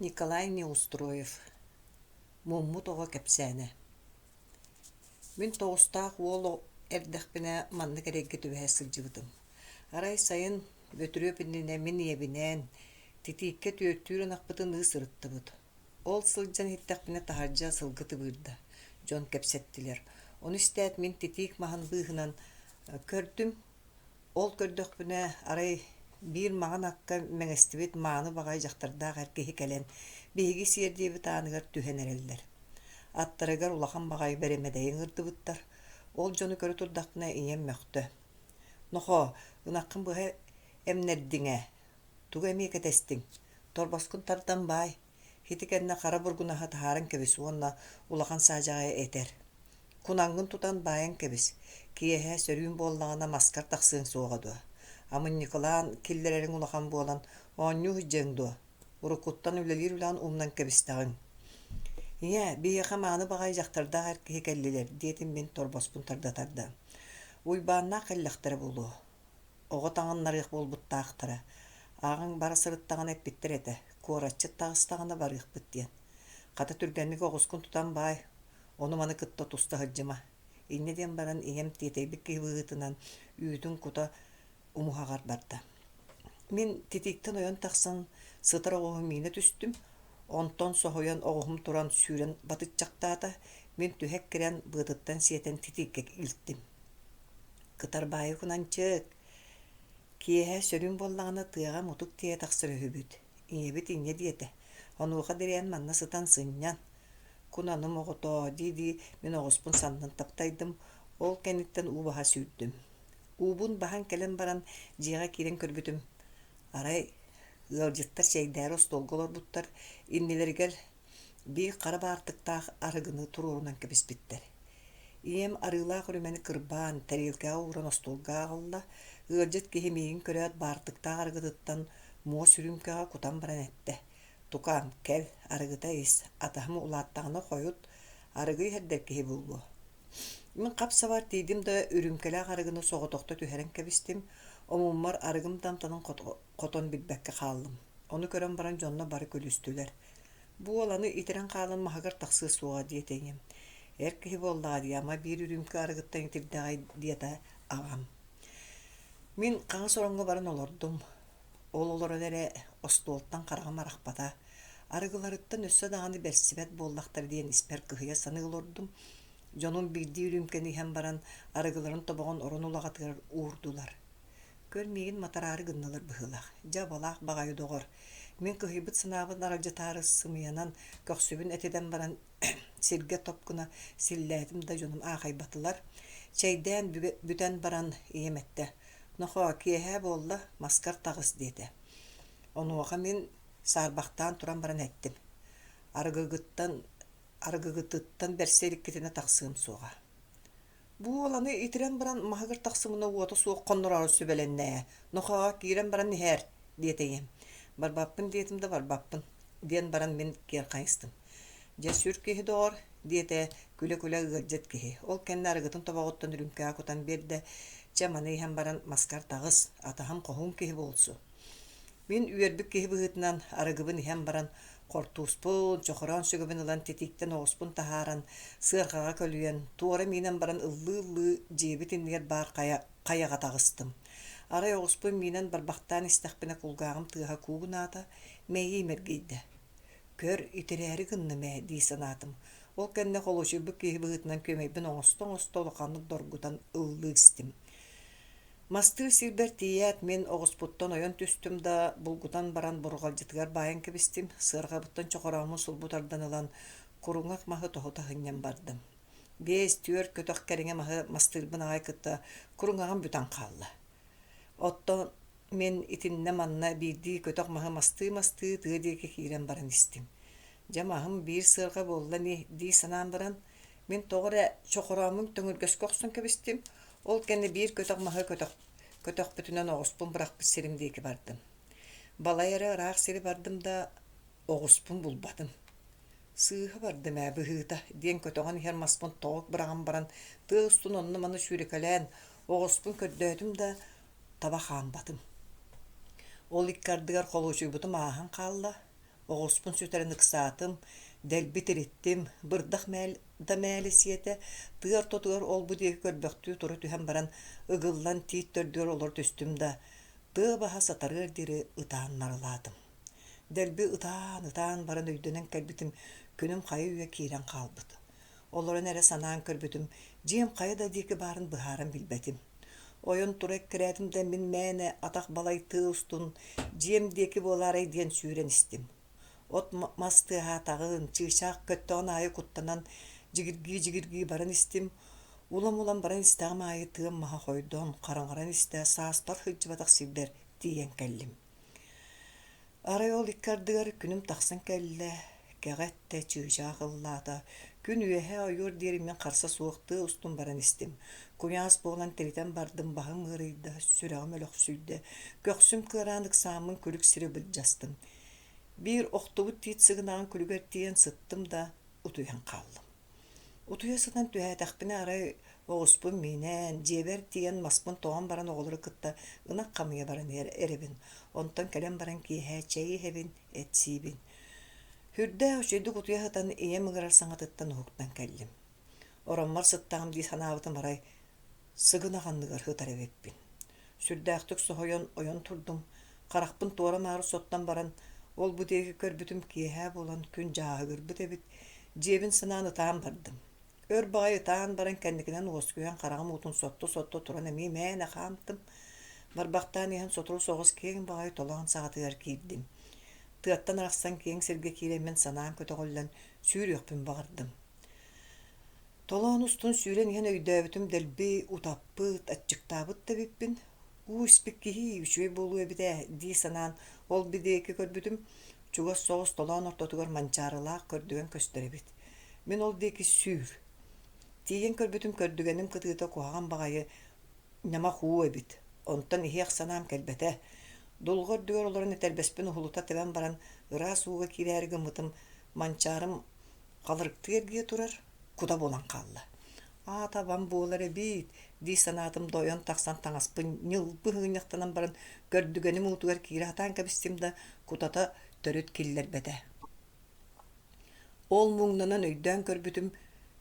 Николай Неустроев «Муммут оҕо кэпсээнэ» Мин тоҕустаах уол эрдэхпинэ маннык эрэйгэ түбэһэ сылдьыбытым. Арай сайын Бөтүрүөп иннинэ мин ийэбинээн титииккэ түөртүүр ынахпытын ыы сырыттыбыт. Ол сылдьан иһиттэхпинэ таһырдьа сылгы тыбыырда, дьон кэпсэттилэр. Ону истээт мин титиик маһын быыһынан көрдүм, Ол көрдөхпүнэ, арай биир маҥан акка мэҥэстибит мааны баҕайы дьахтардаах эр киһи кэлэн, биһиги сиэрдийэбит ааныгар түһэн эрэллэр. Аттарыгар улахан баҕайы бэрэмэдэйи ыҥырдыбыттар. Ол дьону көрө турдахпына ийэм мөхтө: «Нохоо, ынаххын быһа эмнэрдиҥ ээ, тугу эмиэ кэтэстиҥ? Торбоскун тардан баай, ити кэннэ хара бургунаһы таһааран кэбис уонна улахан саадьаҕайы этэр: Кунаҥҥын тутан баайан кэбис, киэһэ сөрүүн буоллаҕына маскар тахсыаҥ суоҕа дуо? Амынньыкылаан киллэрэриҥ улахан буолан оонньуу сылдьыаҥ дуо? Уруккуттан үлэлиир үлэҕин умнан кэбистэҕиҥ. Ийээ, биһиэхэ мааны баҕайы дьахтардаах эр киһи кэллилэр, диэтим мин торбоспун тарда-тарда. Уйбааннаах кэллэхтэрэ буолуо. Оҕо таҥыннарыах буолбуттаахтара. Аҕаҥ бара сырыттаҕына эппиттэр этэ, куоратчыт таҕыстаҕына барыахпыт диэн. Хата түргэнник оҕускун тутан баай, ону-маны кытта туста сылдьыма. Инньэ диэн баран ийэм тиэтэйбит киһи быһыытынан үүтүн кута умуһаҕар барда. Мин титииктэн ойон тахсан сытар оҕуһу миинэ түстүм, онтон соһуйан оҕуһум туран сүүрэн батыччахтаата, мин түһэ эккирээн быатыттан сиэтэн титииккэ илтим. Кытарбаайы кунанчык, киэһэ сөрүүн буоллаҕына тыаҕа мутук тиэйэ тахсар үһүбүт. Ийэбит инньэ диэтэ. Онуоха дириэн манна сытан сынньан, Кунаным оҕотоо дии-дии мин оҕуспун саннын таптайдым, ол кэнниттэн уу баһа сүүрдүм. Уубун баһан кэлэн баран дьиэҕэ киирэн көрбүтүм, арай ыалдьыттар чэйдээри остуолга олорбуттар, иннилэригэр биир хара баартыктаах арыгыны туруорунан кэбиспиттэр. Ийэм арыылаах үрүмэни кырбаан, тэриэлкэҕэ ууран остуолга аҕалла, ыалдьыт киһи миигин көрөөт баартыктаах арыгытыттан муос үрүүмкэҕэ кутан баран эттэ: Тукаам, кэл, арыгыта ис, атаһым улааттаҕына хойут арыгы иһэрдэр киһи буолуо. Мин хап-сабар тиийдим да үрүүмкэлээх арыгыны соҕотохто түһэрэн кэбистим, омуммар арыгым да амтанын хотон билбэккэ хааллым. Ону көрөн баран дьонно бары күлүстүлэр. Бу уол аны итирэн хаалан маһыгар тахсыа суоҕа диэтэ ийэм. Эр киһи буоллаҕа дии, ама биир үрүүмкэ арыгыттан итирдэҕэй диэтэ аҕам. Мин хаҥас ороҥҥо баран олордум. Ол олорон эрэ остуолтан хараҕым арахпата, арыгыларыттан өссө даҕаны бэрсибэт буоллахтар диэн испэр кыһыйа саныы олордум. Дьонум биирдии үрүүмкэни иһэн баран арыгыларын тобоҕун орон улаҕатыгар уурдулар. Көр миигин матараары гыннылар быһыылаах, дьэ абалаах баҕайы доҕор. Мин кыһыйбыт санаабын аралдьытаары сымыйанан көхсүбүн этитэн баран сиргэ топ гына силлээтим да дьонум аахайбатылар. Чэйдээн бүтэн баран ийэм эттэ: «Нохоо, киэһэ буолла, маскар таҕыс» диэтэ. Онуоха мин саарбахтаан туран баран эттим: «Арыгыгыттан, арыгыгытыттан бэрсэ иликкитинэ тахсыам суоҕа». Бу уол аны итирэн баран маһыгар тахсымына уота суох хоннороору сүбэлэннэ ээ, нохоо, киирэн баран иһээр, диэтэ ийэм. Барбаппын диэтим да барбаппын, диэн баран мин киэр хайыстым. Дьэ сүр киһи доҕор, диэтэ күлэ-күлэ ыалдьыт киһи. Ол кэннэ арыгытын тобоҕуттан үрүүмкэҕэ кутан биэрдэ, чэ маны иһэн баран маскар таҕыс, атаһым хоһуун киһи буолсу. Мин үөрбүт киһи быһыытынан арыгыбын иһэн баран, хортууспун, чохороон сүгэбин ылан титииктэн оҕуспун таһааран, сыарҕаҕа көлүйэн, туора миинэн баран ыллыы-ыллыы дьиэбит иннигэр баар хайа хайаҕа таҕыстым. Арай оҕуспун миинэн барбахтаан истэхпинэ кулгааҕым тыаһа куугунаата, мэйиим эргийдэ. Көр, итирээри гынным ээ дии санаатым. Ол кэннэ холуочуйбут киһи быһыытынан күөмэйбин оҥосто-оҥосто улаханнык доргутан ыллыы истим. Мастыыр сирбэр тиийээт мин оҕуспуттан ойон түстүм да, булгутан баран бурҕалдьытыгар баайан кэбистим, сыарҕабыттан чохорооммун сулбу тардан ылан, куруҥах маһы тоһута сынньан бардым. Биэс, түөрт көтөх кэриҥэ маһы мастыырбын аҕай кытта куруҥаҕым бүтэн хаалла. Оттон мин итиннэ-манна биирдии көтөх маһы мастыы-мастыы тыа диэки киирэн баран истим. Дьэ маһым биир сыарҕа буолла ини дии санаан баран, Мин тоҕо эрэ чохорооммун төҥүргэскэ охсон кэбистим, ол кэннэ биир көтөх маһы көтөх, көтөхпүтүнэн оҕуспун бырахпыт сирим диэки бардым. Балай эрэ ыраах сири бардым да, оҕуспун булбатым. Сыыһа бардым ээ быһыыта диэн көтөҕөн иһэр маспын тоҕо быраҕан баран тыа устун онно-маны сүүрэкэлээн оҕуспун көрдөөтүм да, таба хаампатым. Ол икки ардыгар холуочуйбутум ааһан хаалла. Оҕуспун сүтэрэн ыксаатым, дэлби тириттим, бырдах да мээлэ сиэтэ, тыа ортотугар ол-бу диэки көрбөхтүү тура түһэн баран, ыгыллан тиит төрдүгэр олоро түстүм да, тыа баһа сатарыар диэри ытаан марылаатым. Дэлби ытаан-ытаан баран өйдөнөн кэлбитим, күнүм хайа-үйэ киирэн хаалбыт. Олорон эрэ санаан көрбүтүм, дьиэм хайа да диэки баарын быһааран билбэтим. Ойон тура эккирээтим да мин мээнэ атах балай тыа устун дьиэм диэки буолаарай диэн сүүрэн истим. От-мас тыаһаатаҕын, чыычаах көттөҕүн аайы куттанан дьигиргии-дьигиргии баран истим. Улам-улам баран истэҕим аайы тыам маһа хойдон, хараҥаран истэ, сааспар сылдьыбатах сирбэр тиийэн кэллим. Арай ол икки ардыгар күнүм тахсан кэллэ, кэҕэ эттэ, чыычаах ыллаата, күн үөһэ ойуор диэри мин харса суох тыа устун баран истим. Куйаас буолан тиритэн бардым, баһым ыарыйда, сүрэҕим өлөхсүйдэ, көхсүм кыараан ыксааммын күлүк сири былдьастым. Биир охтубут тиит сыгынаҕын күлүгэр тиийэн сыттым да, утуйан хааллым. Утуйа сытан түһээтэхпинэ арай оҕуспун миинэн, дьиэбэр тиийэн маспын тоҕон баран оҕолору кытта ынах хамыйа баран эрэбин. Онтон кэлэн баран киэһэ чэй иһэбин, эт сиибин. Сүрдээх үчүгэйдик утуйа сытан ийэм ыҥырар саҥатыттан уһуктан кэллим. Ороммор сыттаҕым дии санаабытым арай сыгынах анныгар сытар эбиппин. Сүрдээхтик соһуйан ойон турдум, харахпын туора-маары соттон баран, ол-бу диэки көрбүтүм киэһэ буолан күн дьааһыгырбыт эбит, дьиэбин санаан ытаан бардым. Өр баҕайы ытаан баран кэнникинэн уоскуйан хараҕым уутун сотто-сотто туран эмиэ мээнэ хаамтым. Барбахтаан иһэн сотору соҕус киэҥ баҕайы толоон саҕатыгар киирдим. Тыаттан арахсан киэҥ сиргэ киирэммин санаам көтөҕүллэн сүүрүөхпүн баҕардым. Толоон устун сүүрэн иһэн өйдөөбүтүм дэлби утаппыт, аччыктаабыт да эбиппин. Уу испит киһи үчүгэй буолуо эбит ээ дии санаан ол диэки көрбүтүм, чугас соҕус толоон ортотугар манчаарылаах көрдүгэн көстөр эбит. Мин ол диэки сүүр. Тиийэн көрбүтүм көрдүгэним кытыыта куһаҕан баҕайы ньамах уу эбит. Онтон иһиэх санаам кэлбэтэ. Дулҕа үрдүгэр олорон этэрбэспин уһулута тэбэн баран ыраас ууга киирээри гыммытым, манчаарым халырыктыы эргийэ турар, кута буолан хаалла. Аата абам буолар эбиит дии санаатым да ойон тахсан таҥаспын ньылбы сыгынньахтанан баран көрдүгэним уутугар киирэ сатаан кэбистим да кутата төрүт киллэрбэтэ. Ол муҥнанан өйдөөн көрбүтүм,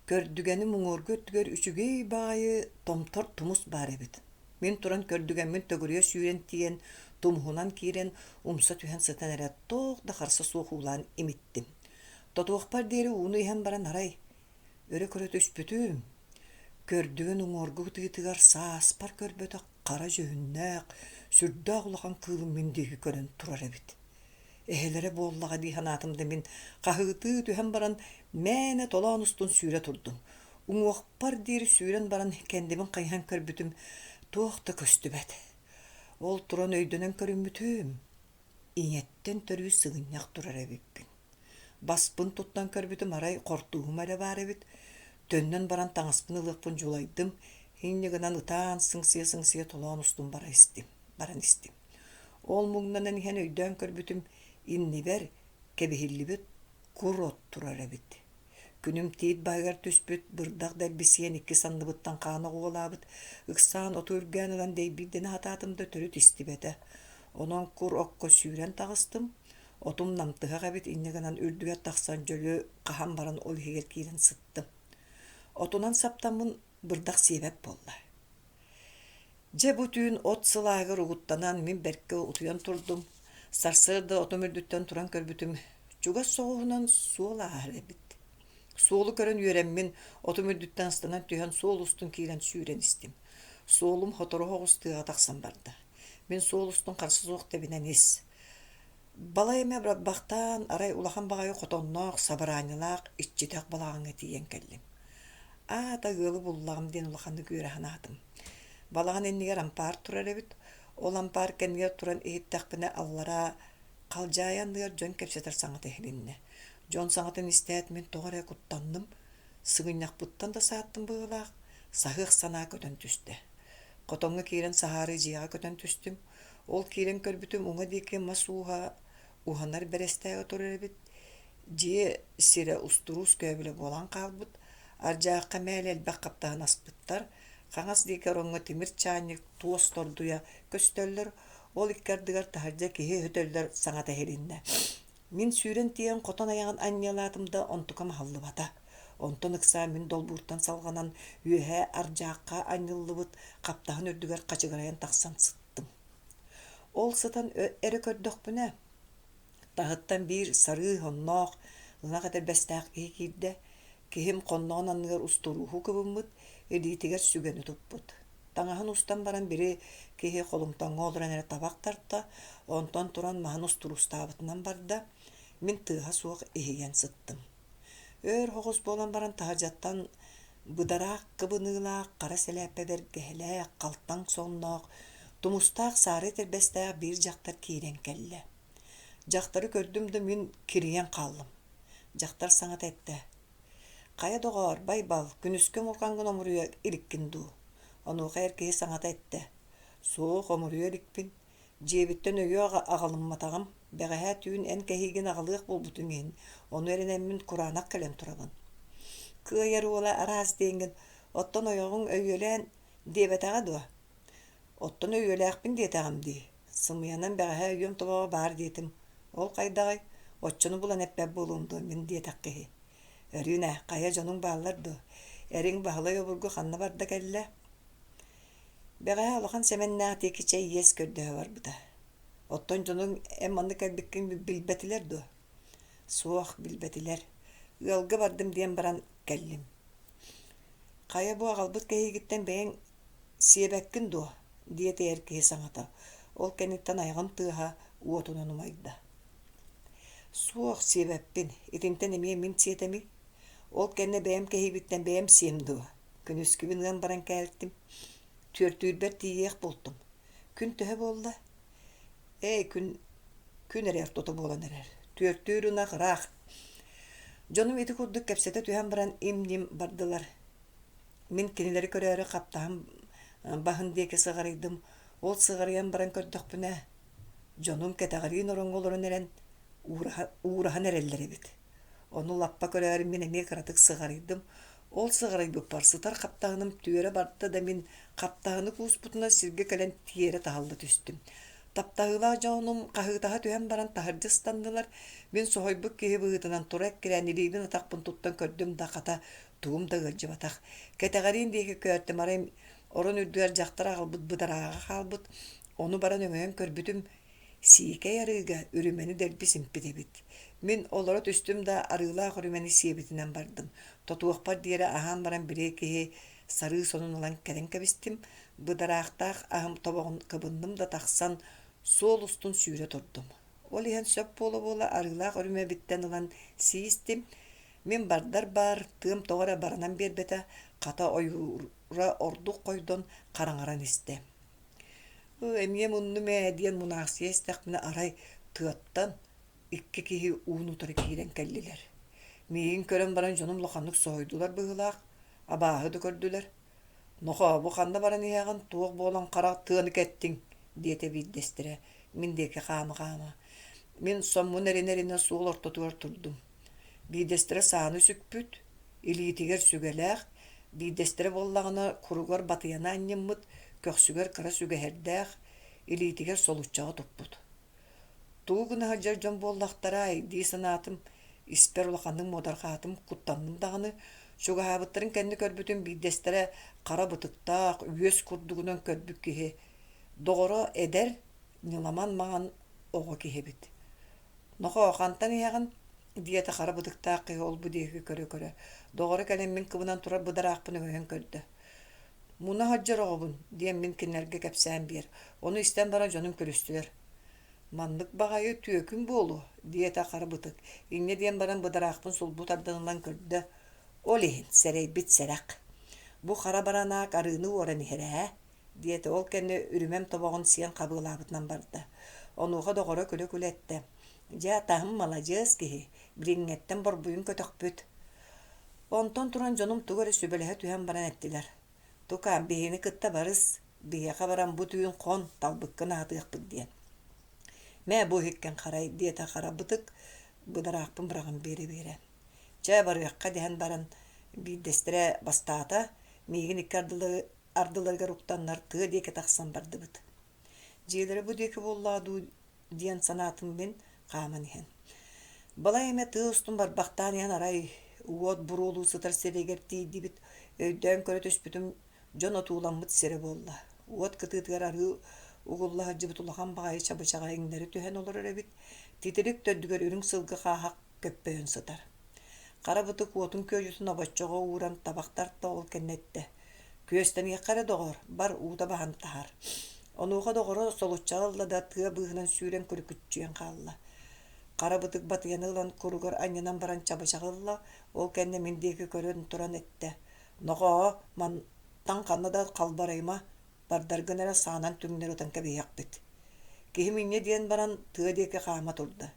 көрдүгэним уҥуоргу өттүгэр үчүгэй баҕайы томтор тумус баар эбит. Мин туран көрдүгэммин төгүрүйэ сүүрэн тиийэн, тумуһунан киирэн, умса түһэн сытан эрэ туох да харса суох уулаан имиттим. Тотуохпар диэри ууну иһэн баран арай, өрө көрө түспүтүм, көрдүгэн уҥуоргу кытыытыгар сааспар көрбөтөх хара дьүһүннээх, сүрдээх улахан кыылым мин диэки көрөн турар эбит. Эһэлэрэ буоллаҕа дии санаатым да мин хаһыытыы түһэн баран мээнэ толоон устун сүүрэ турдум. Уҥуохпар диэри сүүрэн баран кэннибин хайыһан көрбүтүм туох да көстүбэт. Ол туран өйдөнөн көрүммүтүм, ийэттэн төрүү сыгынньах турар эбиппин. Баспын туттан көрбүтүм арай хортууһум эрэ баар эбит. Төннөн баран таҥаспын ылыахпын дьулайдым, инньэ гынан ытаан сыҥсыйа-сыҥсыйа толоон устун бара истим, баран истим. Ол муҥнанан иһэн өйдөөн көрбүтүм, иннибэр кэбиһиллибит кур от турар эбит. Күнүм тиит баһыгар түспүт, бырдах дэлби сиэн икки санныбыттан хаан оҕуолаабыт, ыксаан оту үргээн ылан дэйбиирдэнэ сатаатым да төрүт истибэтэ. Онон кур окко сүүрэн таҕыстым, отум намтыһах эбит инньэ гынан үрдүгэр тахсан дьөлү хаһан баран ол иһигэр киирэн сыттым. Отунан саптаммын бырдах сиэбэт буолла. Дьэ бу түүн от сылааһыгар угуттанан мин бэркэ утуйан турдум. Сарсыарда отум үрдүттэн туран көрбүтүм, чугас соҕуһунан суол ааһар эбит. Суолу көрөн үөрэммин, отум үрдүттэн ыстанан түһэн суол устун киирэн сүүрэн истим. Суолум сотору соҕус тыаҕа тахсан барда. Мин суол устун харса суох тэбинэн ис. Балай эмэ барбахтаан, арай улахан баҕайы хотонноох, сабараанньалаах иччитэх балаҕаҥҥа тиийэн кэллим. Аата ыалы буллаҕым диэн улаханнык үөрэ санаатым. Балаҕан иннигэр ампаар турар эбит. Ол ампаар кэннигэр туран иһиттэхпинэ аллараа халдьаайы анныгар дьон кэпсэтэр саҥата иһилиннэ. Дьон саҥатын истээт мин тоҕо эрэ куттанным, сыгынньахпыттан да сааттым быһыылаах, саһыах санаа көтөн түстэ. Хотоҥҥо киирэн саһаары дьиэҕэ көтөн түстүм. Ол киирэн көрбүтүм уҥа диэки мас ууһа уһанар бэрэстээгэ турар эбит. Дьиэ сирэ устуруус көөбүлэ буолан хаалбыт. Ардьаахха мээлэ элбэх хаптаһын аспыттар. Хаҥас диэки ороҥҥо тимир чаанньык, туос тордуйа көстөллөр. Ол икки ардыгар таһырдьа киһи өтөллөр саҥата иһилиннэ. Мин сүүрэн тиийэн хотон айаҕын анньыалаатым да онтукам аһыллыбата. Онтон ыксаан мин долбууртан салҕанан үөһээ ардьаахха анньыллыбыт хаптаһын үрдүгэр хачыгырайан тахсан сыттым. Ол сытан эрэ көрдөхпүнэ, таһыттан биир сарыы сонноох, ынах этэрбэстээх киһи киирдэ. Киһим хонноҕун анныгар устурууһу кыбыммыт, илиитигэр сүгэни туппут. Таҥаһын устан баран били киһи холумтаҥҥа олорон эрэ табах тарта, онтон туран маһын устуруустаабытынан барда, мин тыаһа суох иһийэн сыттым. Өөр оҕус буолан баран таһырдьаттан быдараах кыбыныылаах, хара сэлээппэ бэргэһэлээх, халтаҥ сонноох, тумустаах саары этэрбэстээх биир дьахтар киирэн кэллэ. Дьахтары көрдүм да мин кирийэн хааллым. Дьахтар саҥата эттэ: «Хайа доҕоор, Байбал, күнүскү омурҕаҥҥын омуруйа иликкин дуу?» Онуоха эр киһи саҥата эттэ: «Суох, омуруйа иликпин. Дьиэбиттэн өйүө аҕалымматаҕым. Бэҕэһээ түүн эн кэһиигин аҕалыах буолбутуҥ иһин, ону эрэнэммин кураанах кэлэн турабын. Кыайар уола араас диэҥҥин, оттон ойоҕуҥ өйүөлээн диэбэтэҕэ дуо? Оттон өйүөлээхпин диэтэҕим дии. Сымыйанан бэҕэһээ өйүөм тобоҕо баар диэтим. Ол хайдаҕый? Оччону булан эппэт буолуом дуо мин диэтэх киһи. Өрүүнэ, хайа дьонуҥ бааллар дуо? Эриҥ Баһылай обургу ханна барда кэллэ? Бэҕэһээ улахан Сэмэннээх диэки чэй иэс көрдөһө барбыта. Оттон дьонуҥ эн манна кэлбиккин билбэтилэр дуо? Суох, билбэтилэр. Ыалга бардым диэн баран кэллим. Хайа бу аҕалбыт кэһиигиттэн бэйэҥ сиэбэккин дуо? диэтэ эр киһи саҥата. Ол кэнниттэн айаҕын тыаһа уотунан умайда. Суох, сиэбэппин. Итинтэн эмиэ мин сиэтэмий? Ол кэннэ бэйэм кэһиибиттэн бэйэм сиэм дуо? Күнүскүбүн ыан баран кээлтим. Түөртүүрбэр тиийиэх буолтум. Күн төһө буолла? Ээ, күн күн эрэ ортото буолан эрэр. Түөртүүр ынах ыраах. Дьонум ити курдук кэпсэтэ түһэн баран им-ньим бардылар. Мин кинилэри көрөөрү хаптаһын баһын диэки сыҕарыйдым. Ол сыҕарыйан баран көрдөхпүнэ, дьонум кэтэҕириин ороҥҥо олорон эрэн уураһан эрэллэр эбит. Ону лаппа көрөөрү мин эмиэ кыратык сыҕарыйдым. Ол сыҕарыйбыппар сытар хаптаһыным түөрэ барда да мин хаптаһыны кууспутунан сиргэ кэлэн тиэрэ таһылла түстүм. Таптаһыылаах дьонум хаһыытаһа түһэн баран таһырдьа ыстаннылар. Мин соһуйбут киһи быһыытынан тура эккирээн илиибин атахпын туттан көрдүм да хата тугум да ыалдьыбатах. Кэтэҕэриин диэки көөртүм арай орон үрдүгэр дьахтар аҕалбыт быдарааҕа хаалбыт. Ону баран өҥөйөн көрбүтүм Сиикэй арыыга үрүмэни дэлби симпит эбит. Мин олоро түстүм да арыылаах үрүмэни сиэбитинэн бардым. Тотуохпар диэри аһаан баран били киһи сарыы сонун ылан кэлэн кэбистим. Быдараахтаах аһым тобоҕун кыбынным да тахсан суол устун сүүрэ турдум. Ол иһэн сөп буола-буола арыылаах үрүмэбиттэн ылан сии истим. Мин бардар баар, тыам тоҕо эрэ баранан биэрбэтэ, хата ойуура ордук хойдон хараҥаран истэ. Эмиэ муннум ээ диэн мунаахсыйа истэхпинэ арай тыаттан икки киһи уун утары киирэн кэллилэр. Миигин көрөн баран дьонум улаханнык соһуйдулар быһыылаах, абааһы да көрдүлэр. «Нохоо, бу ханна баран иһэҕин, туох буолан хара тыаны кэттиҥ?» диэтэ биирдэстэрэ мин диэки хаама-хаама. Мин соммун эринэ-эринэ суол ортотугар турдум. Биирдэстэрэ сааны сүкпүт, илиитигэр сүгэлээх, биирдэстэрэ буоллаҕына куругар батыйаны анньыммыт, көхсүгэр кыра сүгэһэрдээх, илиитигэр солуччаҕы туппут. Тугу гына сылдьар дьон буоллахтарай дии санаатым, испэр улаханнык муодарҕаатым, куттанным даҕаны. Чугаһаабыттарын кэннэ көрбүтүм биирдэстэрэ хара бытыктаах, үөс курдугунан көрбүт киһи. Доҕоро эдэр, ньыламан маҥан оҕо киһи эбит. «Нохоо, хантан иһэҕин?» диэтэ хара бытыктаах киһи ол-бу диэки көрө-көрө. Доҕоро кэлэн мин кыбынан турар быдараахпын өҥөйөн көрдө. «Муна сылдьар оҕобун» диэн мин кинилэргэ кэпсээн биэр. Ону истэн баран дьонум күлүстүлэр. «Маннык баҕайы түөкүн буолуо» диэтэ хара бытык. Инньэ диэн баран быдараахпын сулбу тардан ылан көрдө. Ол иһин сэрэйбит сэрэх. Бу хара баранаак арыыны уоран иһэр ээ диэтэ ол кэннэ үрүмэм тобоҕун сиэн хабыалаабытынан барда. Онуоха доҕоро күлэ-күлэ эттэ: «Дьэ, атаһым маладьыас киһи, билиҥҥэттэн борбуйун көтөхпүт». Онтон туран дьонум тугу эрэ сүбэлэһэ түһэн баран эттилэр: «Тукаам, биһигини кытта барыс, биһиэхэ баран бу түүн хон, талбыккын аһатыахпыт» диэн. «Мэ, бу иһиккин харай» диэтэ хара бытык, быдараахпын быраҕан биэрэ-биэрэ. «Чэ, барыахха» дэһэн баран биирдэстэрэ бастаата, миигин икки ардыларыгар уктаннар тыа диэки тахсан бардыбыт. Дьиэлэрэ бу диэки буоллаҕа дуу диэн санаатым мин хааман иһэн. Балай эмэ тыа устун барбахтаан иһэн арай уот буруолуу сытар сиригэр тиийдибит, өйдөөн көрө түспүтүм дьон отууламмыт сирэ буолла. Уот кытыытыгар арыы угулла сылдьыбыт улахан баҕайы чабычаҕа иҥнэри түһэн олорор эбит, титирик төрдүгэр үрүҥ сылгы хааһах көппөйөн сытар. Хара бытык уотун күөдьүтүн обоччоҕо ууран табах тарта ол кэннэ эттэ: «Күөстэниэххэ эрэ доҕор, бар уута баһан таһаар». Онуоха доҕоро солуччаҕа ылла да тыа быыһынан сүүрэн күрүкүччүйэн хаалла. Хара бытык батыйаны ылан куругар анньынан баран чабычаҕы ылла, ол кэннэ мин диэки көрөн туран эттэ: «Нохоо, мантан ханна да халбарыйма, бардаргын эрэ саанан түҥнэри ытан кэбиһиэхпит». Киһим инньэ диэн баран тыа диэки хаама турда.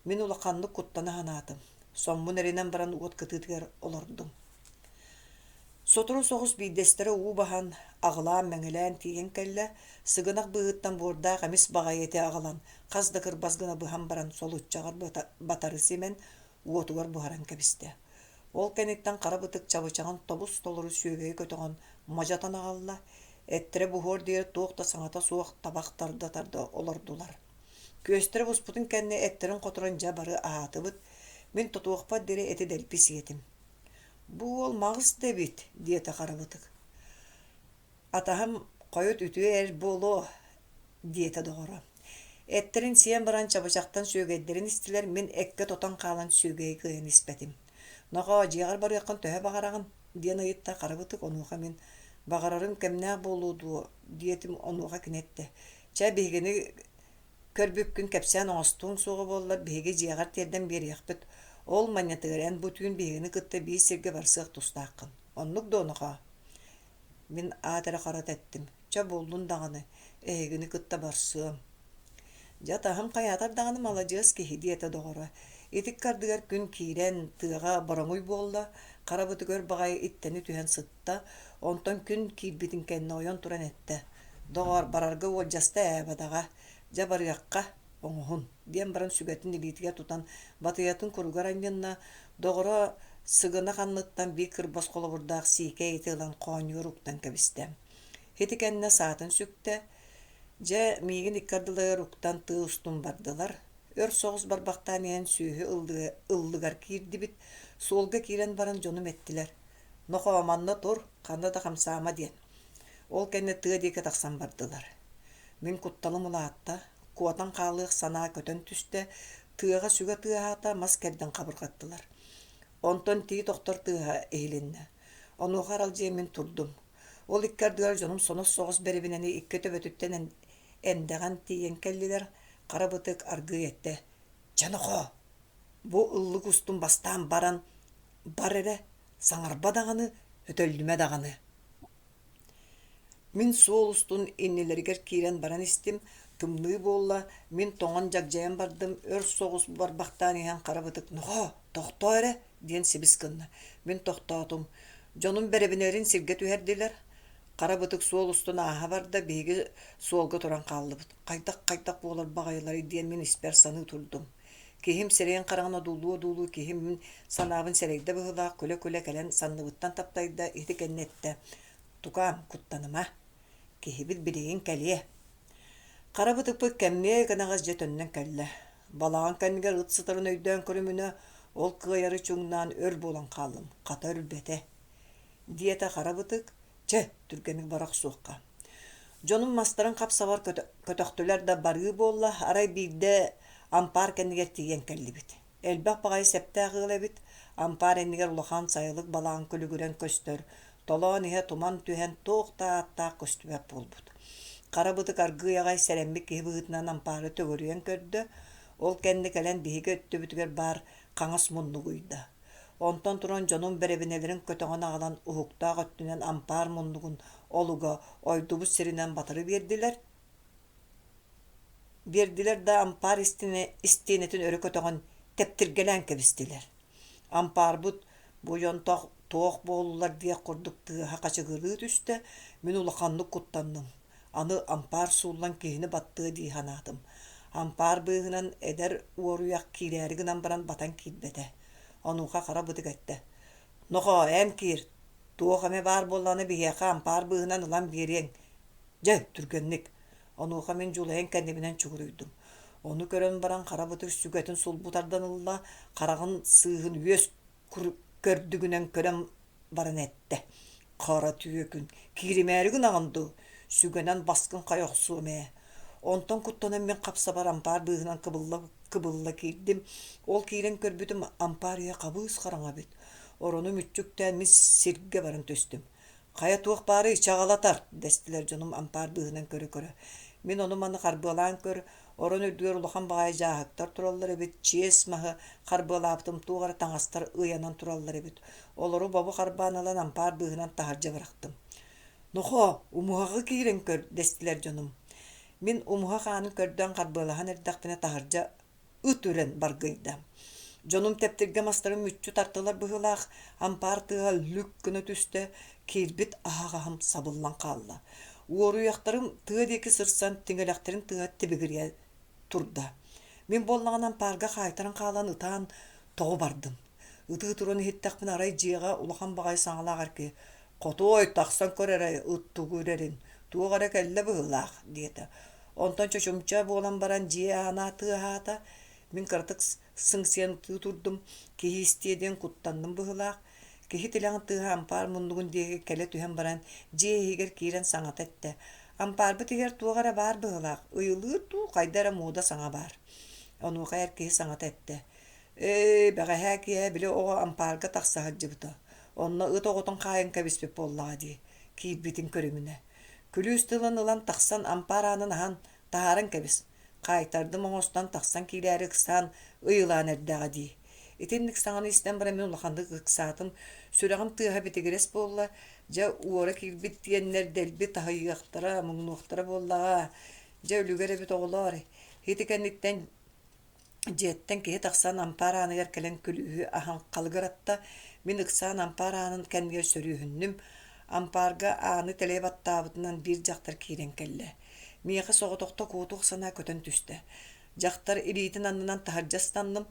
Мин улаханнык куттана санаатым, соммун эринэн баран уот кытыытыгар олордум. Сотору соҕус биирдэстэрэ уу баһан, аҕылаан-мэҥилээн тиийэн кэллэ, сыгынах быыһыттан буордаах эмис баҕайы эти аҕалан, хас да кырбас гына быһан баран солуччаҕар батары симэн, уотугар буһаран кэбистэ. Ол кэнниттэн хара бытык чабычаҕын тобус-толору сүөгэйи көтөҕөн модьотон аҕалла, эттэрэ буһуор диэри туох да саҥата суох табах тарда-тарда олордулар. Күөстэрэ буспутун кэннэ эттэрин хоторон дьэ бары аһаатыбыт, мин тотуохпар диэри эти дэлби сиэтим. «Бу уол маҕыс да эбит» диэтэ Харабытык. «Атаһым хойут үтүө эр буолуо» диэтэ доҕоро. Эттэрин сиэн баран чабычахтан сүөгэйдэрин истилэр, мин эккэ тотон хаалан сүөгэйи кыайан испэтим. «Нохоо, дьиэҕэр барыаххын төһө баҕараҕын?» диэн ыйытта Харабытык, онуоха мин «Баҕарарым кэмнээх буолуо дуо?» диэтим, онуоха кини эттэ: «Чэ, биһигини Көрбүккүн кэпсээн оҥостуоҥ суоҕа буоллар, биһиги дьиэҕэр тиэрдэн биэриэхпит. Ол манньатыгар эн бу түүн биһигини кытта биир сиргэ барсыах тустааххын. Оннук дуо, нохоо?» Мин аат эрэ харата эттим: «Чэ, буоллун даҕаны, эһигини кытта барсыам». «Дьэ, таһым хайаатар даҕаны маладьыас киһи» диэтэ доҕоро. Ити ыккардыгар күн киирэн, тыаҕа бороҥуй буолла, хара бытыгар баҕайы иттэни түһэн сытта, онтон күн киирбитин кэннэ ойон туран эттэ: «Доҕоор, барарга уолдьаста ээ, бадаҕа, дьэ барыахха, оҥоһун» диэн баран сүгэтин илиитигэр тутан батыйатын куругар анньынна, доҕоро сыгынах анныттан биир кырбас холобурдаах сиикэй эти ылан хоонньугар уктан кэбистэ. Ити кэннэ саатын сүктэ, дьэ миигин икки ардыларыгар уктан тыы устун бардылар. Өр соҕус барбахтаан иһэн сүөһү ыллыгар киирдибит, суолга киирэн баран дьонум эттилэр: «Нохоо, манна тур, ханна да хамсаама» диэн. Ол кэннэ тыа диэки тахсан бардылар. Мин кутталым улаатта, куотан хаалыах санаа көтөн түстэ, тыаҕа сүгэ тыаһаата, мас кэрдэн хабырҕаттылар. Онтон тиит охтор тыаһа иһилиннэ. Онуоха аралдьыйа мин турдум. Ол икки ардыгар дьонум сонос соҕус бэрэбинэни икки төбөтүттэн эндэҕэн тиийэн кэллилэр, хара бытык аргыый эттэ: «Чэ, нохоо, бу ыллык устун бастаан баран, бар эрэ, саҥарба даҕаны, өтөллүмэ даҕаны» Мин суол устун иннилэригэр киирэн баран истим, тымныы буолла, мин тоҥон дьагдьайан бардым, өр соҕус барбахтаан иһэн хара бытык «Нохоо, тохтоо эрэ» диэн сибис гынна. Мин тохтоотум. Дьонум бэрэбинэлэрин сиргэ түһэрдилэр. Хара бытык суол устун ааһа барда, биһиги суолга туран хааллыбыт. Хайдах-хайдах буолар баҕайыларый диэн мин испэр саныы турдум. Киһим сирэйин-хараҕын одуулуу-одуулуу киһим мин санаабын сэрэйдэ быһыылаах күлэ-күлэ кэлэн санныбыттан таптайда, ити кэннэ эттэ: «Тукаам, куттаныма, киһибит билигин кэлиэ». Хара бытыкпыт кэмниэ кэнэҕэс дьэ төннөн кэллэ. Балаҕан кэннигэр ыт сытарын өйдөөн көрүмүнэ, ол кыайары чуҥнаан өр буолан хааллым, хата үрбэтэ. Диэтэ хара бытык, чэ, түргэнник бара охсуохха. Дьонум мастарын хап-сабар көтөхтүлэр да барыы буолла, арай биирдэ ампаар кэннигэр тиийэн кэллибит. Элбэх баҕайы сэптээх ыал эбит, ампаар иннигэр улахан сайылык балаҕан күлүгүрэн көстөр, толоон иһэ туман түһэн туох да ааттаах көстүбэт буолбут. Хара бытык аргыый аҕай сэрэммит киһи быһыытынан ампаары төгүрүйэн көрдө, ол кэннэ кэлэн биһиги өттүбүтүгэр баар хаҥас муннугу ыйда. Онтон туран дьонум бэрэбинэлэрин көтөҕөн аҕалан уһуктаах өттүнэн ампаар муннугун олуга ойдубут сиринэн батары биэрдилэр, биэрдилэр да ампаар истиэнэтин өрө көтөҕөн тэптиргэлээн кэбистилэр. Ампаарбыт бу дьонтох туох буоллулар диэх курдук тыаһа хачыгырыы түстэ, мин улаханнык куттанным. Аны ампаар сууллан киһини баттыа дии санаатым. Ампаар быыһынан эдэр уоруйах киирээри гынан баран батан киирбэтэ. Онуоха хара бытык эттэ: «Нохоо, эн киир, туох эмэ баар буоллаҕына биһиэхэ ампаар быыһынан ылан биэриэҥ. Дьэ, түргэнник!» Онуоха мин дьулайан кэннибинэн чугуруйдум. Ону көрөн баран хара бытык сүгэтин сулбу тардан ылла, хараҕын сыыһын үөс көрдүгүнэн көрөн баран эттэ: «Хара түөкүн, кииримээри гынаҕын дуу, сүгэнэн баскын хайа охсуом ээ». Онтон куттанан мин хапсабар ампаар быыһынан кыбылла киирдим. Ол киирэн көрбүтүм ампаар иһэ хабыыс хараҥа эбит. Орону мүччү үктээн мин сиргэ баран түстүм. «Хайа туох баарый, чаҕыла тарт!» дэстилэр дьонум ампаар быыһынан көрө-көрө. Мин ону-маны харбыалаан көр, орон үрдүгэр улахан баҕайы дьааһыктар тураллар эбит, чиэс маһы харбыалаабытым туох эрэ таҥастар ыйанан тураллар эбит. Олору бобу харбаан ылан ампаар быыһынан таһырдьа бырахтым. «Нохоо, умуһаҕы киирэн көр!» дэстилэр дьонум. Мин умуһах аанын көрдөөн харбыалаһан эрдэхпинэ таһырдьа ыт үрэн баргыйда. Дьонум тэптиргэ мастарын мүччү тартылар быһыылаах, ампаар тыаһа лүк гына түстэ, киирбит аһаҕаһым сабыллан хаалла. Уоруйахтарым тыа диэки сырсан, тиҥилэхтэрин тыаһа тибигирийэ турда. Мин буоллаҕына ампаарга хаайтаран хаалан ытаан тоҕо бардым. Ытыы туран иһиттэхпинэ арай дьиэҕэ улахан баҕайы саҥалаах эр киһи «Хотуой, тахсан көр эрэ, ыт тугу үрэрин, туох эрэ кэллэ быһыылаах» диэтэ. Онтон чочумча буолан баран дьиэ аана тыаһаата, мин кыратык сыҥсыйан ытыы турдум, киһи истиэ диэн куттанным быһыылаах. Киһи тилэҕин тыаһа ампаар муннугун диэки кэлэ түһэн баран, дьиэ иһигэр киирэн саҥата эттэ: «Ампаарбыт иһигэр туох эрэ баар быһыылаах, ыйылыыр дуу, хайда эрэ муода саҥа баар». Онуоха эр киһи саҥата эттэ: «Ээ, бэҕэһээ киэһэ били оҕо ампаарга тахса сылдьыбыта, онно ыт оҕотун хаайан кэбиспит буоллаҕа дии, киирбитин көрүмүнэ. Күлүүс тылын ылан тахсан ампаар аанын аһан, таһааран кэбис, хаайтардым оҥостон тахсан киирээри ыксаан ыйылаан эрдэҕэ дии. Итинник саҥаны истэн баран мин улаханнык ыксаатым, сүрэҕим тыаһа битигирэс буолла, дьэ уора киирбит диэннэр дэлби таһыйыахтара, муҥнуохтара буоллаҕа. Дьэ үлүгэр эбит оҕолоор, ити кэнниттэн Дьиэттэн киһи тахсан ампаар ааныгар кэлэн күлүүһү аһан халыгыратта, мин ыксаан ампаар аанын кэннигэр сөрүүһүннүм, ампаарга ааны тэлэйэ баттаабытынан биир дьахтар киирэн кэллэ. Миэхэ соҕотохто куотуох санаа көтөн түстэ. Дьахтар илиитин аннынан таһырдьа ыстанным.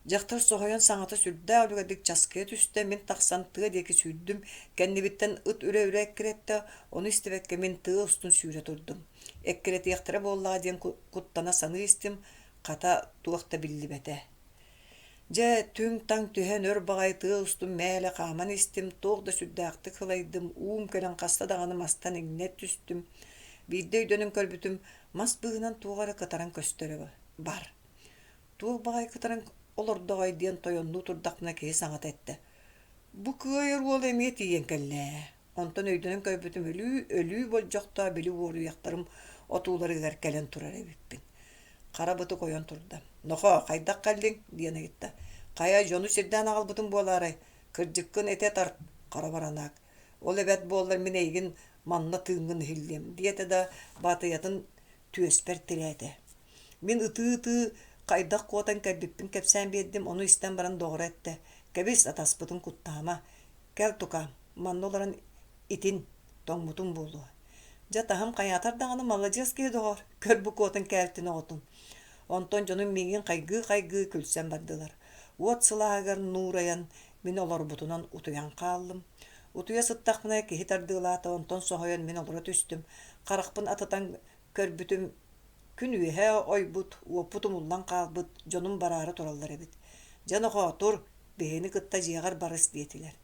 Дьахтар соһуйан саҥата сүрдээх үлүгэрдик часкыйа түстэ, мин тахсан тыа диэки сүүрдүм, кэннибиттэн ыт үрэ-үрэ эккирэттэ, ону истибэккэ мин тыа устун сүүрэ турдум. Эккирэтиэхтэрэ буоллаҕа диэн куттана саныы истим, хата туох да биллибэтэ. Дьэ, түҥ-таҥ түһэн өр баҕайы тыа устун мээлэ хааман истим, туох да сүрдээхтик сылайдым, уум кэлэн хаста даҕаны мастан иҥнэ түстүм. Биирдэ өйдөнөн көрбүтүм, мас быыһынан туох эрэ кытаран көстөрө бар. Туох баҕайы кытаран олордоҕой диэн тойоннуу турдахпына киһи саҥата эттэ: «Бу кыайар уол эмиэ тиийэн кэллэ ээ» Онтон өйдөнөн көрбүтүм өлүү, өлүү болдьохтоох били уоруйахтарым отууларыгар кэлэн турар эбиппин. Хара бытык ойон турда: «Нохоо, хайдах кэллиҥ?» диэн ыйытта. «Хайа, дьону сирдээн аҕалбытым буолаарай? Кырдьыккын этэ тарт, хара баранаак. Ол эбэт буоллар мин эйигин манна тыыҥҥын иһиллиэм» диэтэ да батыйатын түөспэр тирээтэ. Мин ытыы-ытыы хайдах куотан кэлбиппин кэпсээн биэрдим, ону истэн баран доҕоро эттэ: «Кэбис, атаспытын куттаама, Кэл, тукаам, манна олорон итин, тоҥмутуҥ буолуо. Дьэ, таһым хайаатар даҕаны маладьыас киһи доҕор, көр бу куотан кээлтин оҕотун. Онтон дьонум миигин хайгыы-хайгыы күлсэн бардылар. Уот сылааһыгар нуурайан, мин олорбутунан утуйан хааллым. Утуйа сыттахпына киһи тардыалаата, онтон соһуйан мин олоро түстүм. Харахпын атытан көрбүтүм, күн үөһэ ойбут, уоппут умуллан хаалбыт, дьонум бараары тураллар эбит. Дьэ, нохоо, тур, биһигини кытта дьиэҕэр барыс диэтилэр.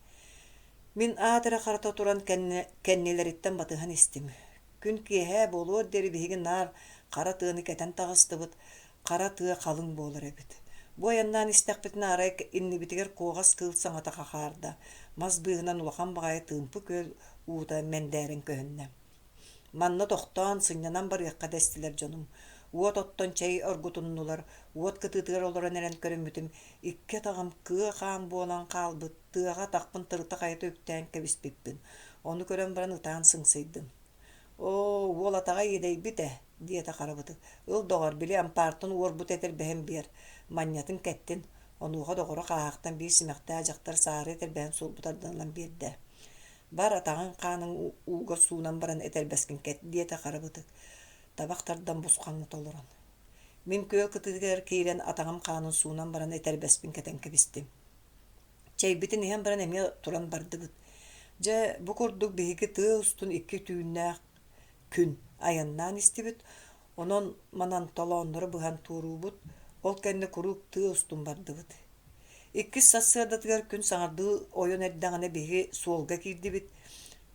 Мин аат эрэ харата туран кэннилэриттэн батыһан истим. Күн киэһэ буолуор диэри биһиги наар хара тыаны кэтэн таҕыстыбыт, хара тыа халыҥ буолар эбит. Бу айаннаан истэхпитинэ арай иннибитигэр куоҕас кыыл саҥата хахаарда, мас быыһынан улахан баҕайы тыымпы күөл уута мэндээрэн көһүннэ. Манна тохтоон, сынньанан барыахха дэстилэр дьонум. Уот оттон чэй оргутуннулар, уот кытыытыгар олорон эрэн көрүммүтүм, икки атаҕым кыа хаан буолан хаалбыт, тыаҕа атахпын тырыта-хайыта үктээн кэбиспиппин. Ону көрөн баран ытаан сыҥсыйдым. «Оо, уол атаҕа иэдэйбит ээ» диэтэ Харабытык. «Ыл, доҕор, били ампаартан уорбут этэрбэһин биэр, манньатын кэттин». Онуоха доҕоро хааһахтан биир симэхтээх дьахтар саары этэрбэһин сулбу тардан ылан биэрдэ. Бар, атаҕыҥ хааныҥ ууга суунан баран этэрбэскин кэт, диэтэ Хара Бытык, табах тардан бусхаҥната олорон. Мин күөл кытыытыгар киирэн атаҕым хаанын суунан баран этэрбэспин кэтэн кэбистим. Чэйбитин иһэн баран эмиэ туран бардыбыт. Дьэ, бу курдук биһиги тыа устун икки түүннээх күн айаннаан истибит. Онон манан толооннору быһан туоруубут, ол кэннэ куруук тыа устун бардыбыт. Иккис сарсыардатыгар күн саҥардыы ойон эрдэҕинэ биһиги суолга киирдибит.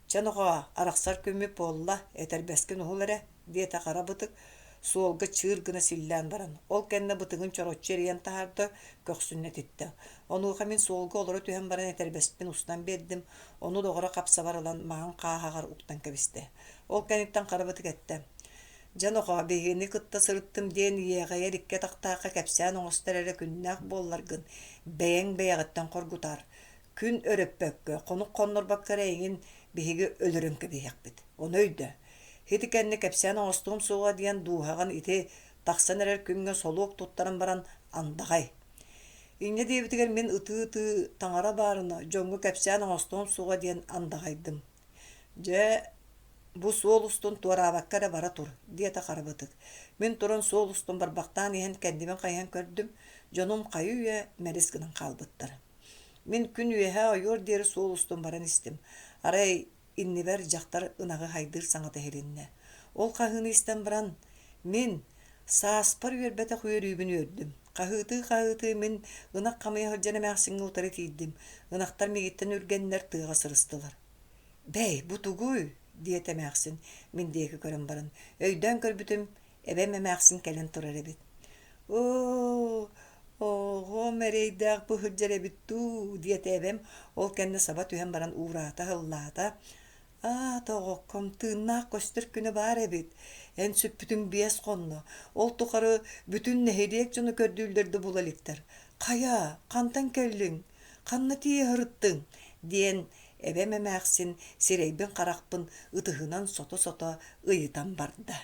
«Чэ, нохоо, арахсар күммүт буолла, этэрбэскин уһул эрэ» диэтэ хара бытык, суолга чыыр гына силлээн баран. Ол кэннэ бытыгын чороччу эрийэн таһаарда, көхсүн этиттэ. Онуоха мин суолга олоро түһэн баран этэрбэспин устан биэрдим, ону доҕоро хапсабар ылан маҥан хааһаҕар уктан кэбистэ. Ол кэнниттэн хара бытык эттэ: «Дьэ, нохоо, биһигини кытта сырыттым диэн иэҕэйэр икки атахтаахха кэпсээн оҥостор эрэ күннээх буолларгын, бэйэҥ бэйэҕиттэн хоргутаар. Күн өрөппөккө, хонук хоннорбокко эрэ эйигин биһиги өлөрөн кэбиһиэхпит. Ону өйдөө. Ити кэннэ кэпсээн оҥостуом суоҕа диэн дууһаҕын ити тахсан эрэр күҥҥэ солуок туттаран баран андаҕай. Инньэ диэбитигэр мин ытыы-ытыы таҥара баарына дьоҥҥо кэпсээн оҥостуом суоҕа диэн андаҕайдым. Дьэ, бу суол устун туораабакка эрэ бара тур, диэтэ Харабытык. Мин туран суол устун барбахтаан иһэн кэннибин хайыһан көрдүм, дьонум хайы-үйэ мэлис гынан хаалбыттар. Мин күн үөһэ ойуор диэри суол устун баран истим. Арай иннибэр дьахтар ынаҕы хайдыыр саҥата иһилиннэ. Ол хаһыыны истэн баран, мин сааспар үөрбэтэх үөрүүбүн үөрдүм. Хаһыытыы-хаһыытыы мин ынах хамыйа сылдьан эмээхсиҥҥэ утары тиийдим. Ынахтар миигиттэн үргэннэр тыаҕа сырыстылар. «Бэй, бу тугуй?» диэтэ эмээхсин мин диэки көрөн баран. Өйдөөн көрбүтүм, эбэм эмээхсин кэлэн турар эбит. «Оо, оҕом эрэйдээх бу сылдьар эбит дуу?» диэтэ эбэм, ол кэннэ саба түһэн баран уураата, ыллаата. «Аа, тоҕокком, тыыннаах көстөр күнэ баар эбит. Эн сүппүтүҥ биэс хонно. Ол тухары бүтүн нэһилиэк дьоно көрдүүллэр да була иликтэр. Хайа, хантан кэллиҥ? Ханна тиийэ сырыттыҥ?» диэн эбэм эмээхсин сирэйбин-харахпын ытыһынан сото-сото ыйытан барда.